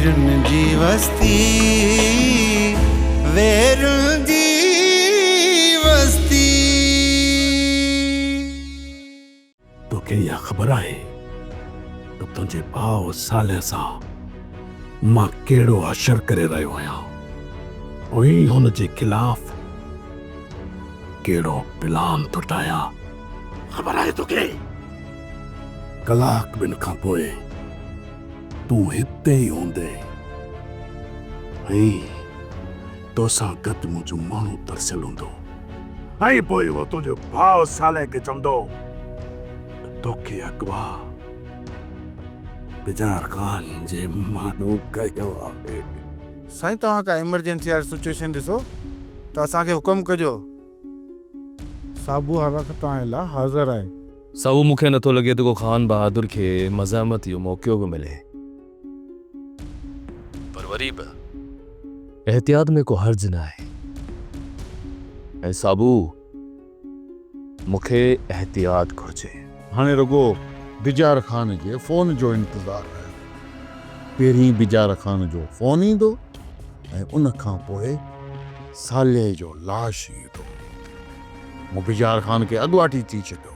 ويرن جي وستي، ويرن جي وستي. توکي اها خبر آهي ته تنهنجي ڀاء صالح سان مان ڪهڙو حشر ڪري رهيو آهيان ۽ هن جي خلاف ڪهڙو پلان ٿو ٺاهيان؟ خبر آهي توکي؟ ڪلاڪ ٻن کان پوء تون هتي ئي هوندين ۽ توسان گڏ منهنجو ماڻهو ترسيل هوندو ۽ پوء اهو تنهنجي ڀاء صالح کي چوندو ته توکي اغوا بجار خان جي ماڻهو ڪيو آهي. سائين توهان ڪا ايمرجنسي واري سچوئيشن ڏسو ته اسان کي حڪم ڪجو. صابو هر وقت توهان لاء حاضر آهي. صابو مون کي نٿو لڳي ته ڪو خان بهادر کي مزاحمت جو موقعو به ملي. پر وري به احتياط ۾ ڪو حرج ناهي ۽ صابو مون کي احتياط گهرجي. هاڻي رڳو بجار خان جي فون جو انتظار رهيو. پهرين بجار خان جو فون ايندو ۽ ان کان پوء صالح جو لاش ايندو. مون بجار خان کي اڳواٽ ئي چئي ڇڏيو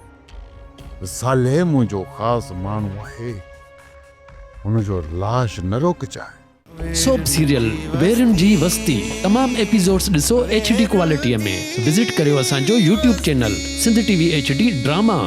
ته صالح منهنجو خاص ماڻهو آهي، هن جو لاش نه روڪجانء. سوپ سيريل ويرين جي وستي تمام ايپيسوڊس ڏسو ايڇ ڊي ڪوالٽي ۾ وزٽ ڪريو اسان جو YouTube channel Sindh T V H D drama.